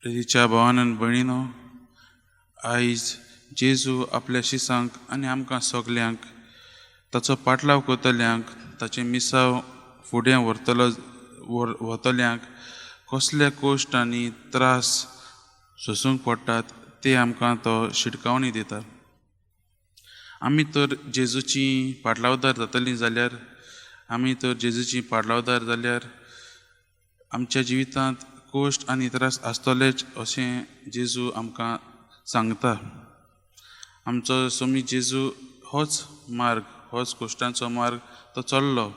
प्रेरीच्या भावान आनी भयणीनो, आयज जेजू आपल्या शिसांक आनी आमकां सगल्यांक ताचो पाटलाव करतल्यांक, ताचें मिसांव फुडें व्हरतलो वतल्यांक कसले कश्ट आनी त्रास सोंसूंक पडटात ते आमकां तो शिटकावणी दिता. आमी तर जेजूची पाटलावदार जातलीं जाल्यार, आमी तर जेजूची पाटलावदार जाल्यार आमच्या जिवितांत कश्ट आनी त्रास आसतलेच अशें जेजू आमकां सांगता. आमचो सोमी जेजू होच मार्ग, होच कश्टांचो मार्ग तो चल्लो.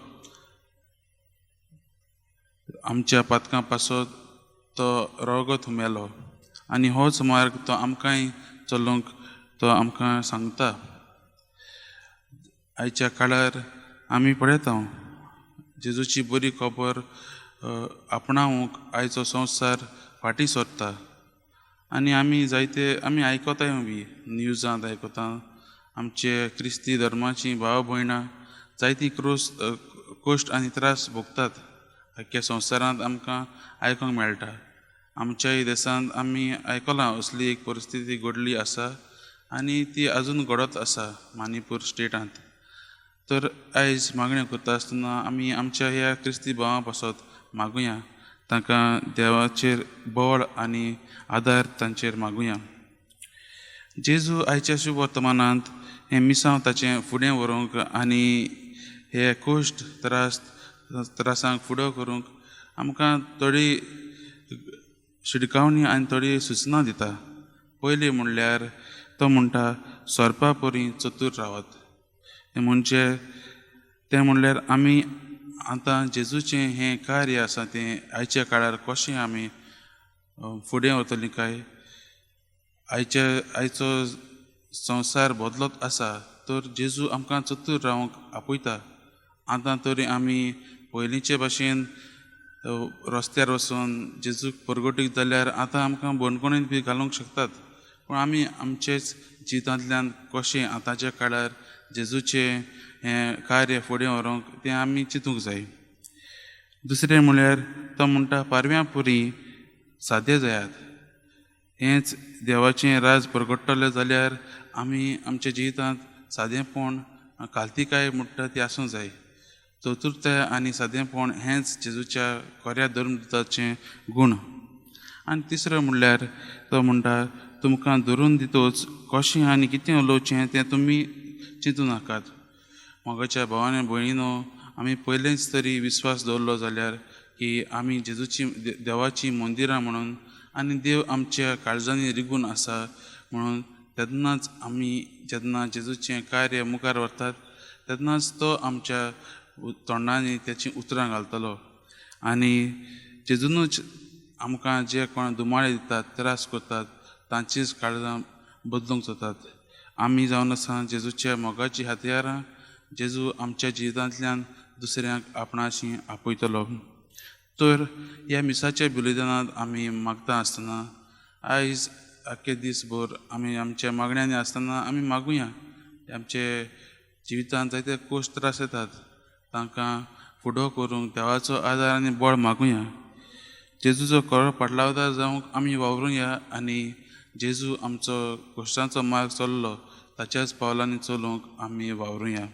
आमच्या पातकां पासत तो रगत हुमेलो आनी होच मार्ग तो आमकांय चलोवंक तो आमकां सांगता. आयच्या काळार आमी पळयता जेजूची बरी खबर आपणावंक आयचो संवसार फाटीं सरता आनी आमी जायते आमी आयकताय बी न्यूजांत आयकता आमचे क्रिस्ती धर्माची भाव भयणां जायतीं क्रोस कश्ट आनी त्रास भोगतात. आख्ख्या संवसारांत आमकां आयकूंक मेळटा. आमच्याय देशांत आमी आयकलां असली एक परिस्थिती घडली आसा आनी ती आजून घडत आसा मणिपूर स्टेटांत. तर आयज मागण्यो करता आसतना आमी आमच्या ह्या क्रिस्ती भावां पासत मागुया, तांकां देवाचेर बळ आनी आदार तांचेर मागुया. जेजू आयच्या शुभ वर्तमानांत हें मिसांव ताचें फुडें व्हरूंक आनी हे कश्ट त्रास त्रासांक फुडो करूंक आमकां थोडी शिटकावणी आनी थोडी सुचना दिता. पयलीं म्हणल्यार तो म्हणटा सोरपा परी चतूर रावात. तें म्हणजे तें म्हणल्यार आमी आतां जेजूचें हें कार्य आसा तें आयच्या काळार कशें आमी फुडें वतलीं काय, आयच्या आयचो संवसार बदलत आसा तर जेजू आमकां चतूर रावंक आपयता. आतां तरी आमी पयलींचे भाशेन रस्त्यार वचून जेजूक परगटीक जाल्यार आतां आमकां बंदखणींत बी घालूंक शकतात, पूण आमी आमचेच जिवितांतल्यान कशें आतांच्या काळार जेजूचें हें कार्य फुडें व्हरूंक तें आमी चिंतूंक जाय. दुसरें म्हणल्यार तो म्हणटा पारव्यां पुरी सादे जायात. हेंच देवाचें राज परगट्टलें जाल्यार आमी आमच्या जिवितांत सादेंपण कालतिकाय म्हणटा ती आसूंक जाय. चतुर्थाय आनी सादेंपण हेंच जेजूच्या खऱ्या धर्मदूताचें गूण. आनी तिसरें म्हणल्यार तो म्हणटा तुमकां धरून दितोच कशें आनी कितें उलोवचें तें तुमी चिंतूं नाकात. मोगाच्या भावान भयणीनो, आमी पयलेंच तरी विस्वास दवरलो जाल्यार की आमी जेजूची देवाचीं मंदिरां म्हणून आनी देव आमच्या काळजांनी रिगून आसा म्हणून तेन्नाच आमी जेन्ना जेजूचें कार्य मुखार व्हरतात तेन्नाच तो आमच्या तोंडांनी तेचीं उतरां घालतलो आनी जेजूनच आमकां जे कोण दुमाळे दितात त्रास करतात तांचीच काळजां बदलूंक जातात. आमी जावन आसा जेजूच्या मोगाचीं हत्यारां. जेजू आमच्या जिवितांतल्यान दुसऱ्यांक आपणाशी आपयतलो. तर ह्या मिसाच्या बलिदानांत आमी मागता आसतना आयज आख्खे दीसभर आमी आमच्या मागण्यांनी आसतना आमी मागुया आमचे जिवितांत जायते कश्ट त्रास येतात तांकां फुडो करूंक देवाचो आदार आनी बळ मागुया. जेजूचो खरो पाटलावदार जावंक आमी वावरुया आनी जेजू आमचो कश्टांचो मार्ग चल्लो ताच्याच पावलांनी चलूंक आमी वावरुया.